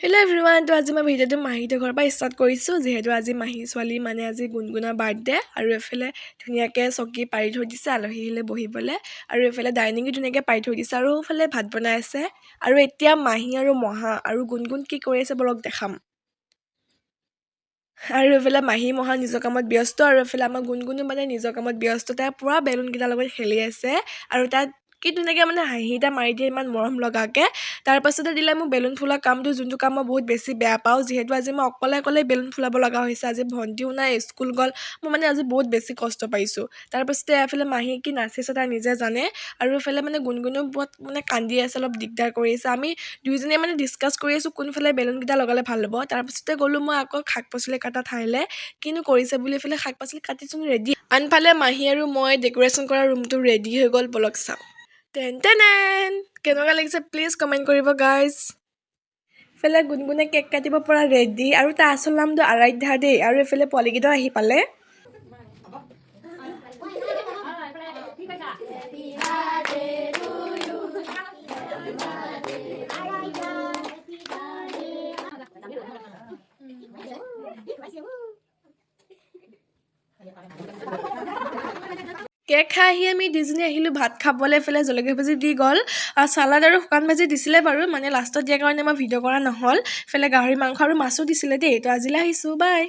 Hello' everyone, তো আজি মই ভিডিঅ'টো মাহীহঁতৰ ঘৰৰ পৰা ষ্টাৰ্ট কৰিছোঁ। যিহেতু আজি মাহী ছোৱালী মানে আজি গুণগুণৰ বাৰ্থডে। আৰু এইফালে ধুনীয়াকৈ চকী পাৰি থৈ দিছে আলহী আহিলে বহিবলৈ আৰু এইফালে ডাইনিঙো ধুনীয়াকৈ পাৰি থৈ দিছে আৰু এইফালে ভাত বনাই আছে। আৰু এতিয়া মাহী আৰু মহা আৰু গুণগুণ কি কৰি আছে, ব'লক দেখাম। আৰু এইফালে মাহী মহা নিজৰ কামত ব্যস্ত আৰু এইফালে আমাৰ গুণগুণো মানে নিজৰ কামত ব্যস্ত। তাই পূৰা বেলুনকেইটাৰ লগত খেলি আছে আৰু তাত কি ধুনীয়াকৈ মানে হাঁহি এটা মাৰি দিয়ে, ইমান মৰম লগাকৈ। তাৰপাছতে দিলে মোক বেলুন ফুলোৱা কামটো, যোনটো কাম মই বহুত বেছি বেয়া পাওঁ। যিহেতু আজি মই অকলে অকলে বেলুন ফুলাব লগা হৈছে, আজি ভণ্টিও নাই, স্কুল গ'ল। মই মানে আজি বহুত বেছি কষ্ট পাইছোঁ। তাৰপাছতে এফালে মাহী কি নাচিছে তাই নিজে জানে। আৰু এইফালে মানে গুণগুণো বহুত মানে কান্দি আছে, অলপ দিগদাৰ কৰি আছে। আমি দুয়োজনীয়ে মানে ডিছকাছ কৰি আছোঁ কোনফালে বেলুনকেইটা লগালে ভাল হ'ব। তাৰপাছতে গ'লোঁ মই আকৌ শাক পাচলি কটা ঠাইলৈ, কিনো কৰিছে বুলি। এইফালে শাক পাচলি কাটিচোন ৰেডি। আনফালে মাহী আৰু মই ডেক'ৰেশ্যন কৰা ৰুমটো ৰেডি হৈ গ'ল। ব'লক চাওঁ। টেন টেনেন, কেনেকুৱা লাগিছে প্লিজ কমেণ্ট কৰিব গাইজ। ইফালে গুণগুণে কেক কাটিব পৰা ৰেডি আৰু তাৰ আচল নামটো আৰাধ্যা দেই। আৰু এইফালে পোৱালীকেইটাও আহি পালে। কেক খাই আহি আমি দুইজনী আহিলোঁ ভাত খাবলৈ। এইফালে জলকীয়া ভাজি দি গ'ল, চালাড আৰু শুকান ভাজি দিছিলে বাৰু, মানে লাষ্টত দিয়াৰ কাৰণে মই ভিডিঅ' কৰা নহ'ল। এইফালে গাহৰি মাংস আৰু মাছো দিছিলে দেই। তো আজিলৈ আহিছোঁ, বাই।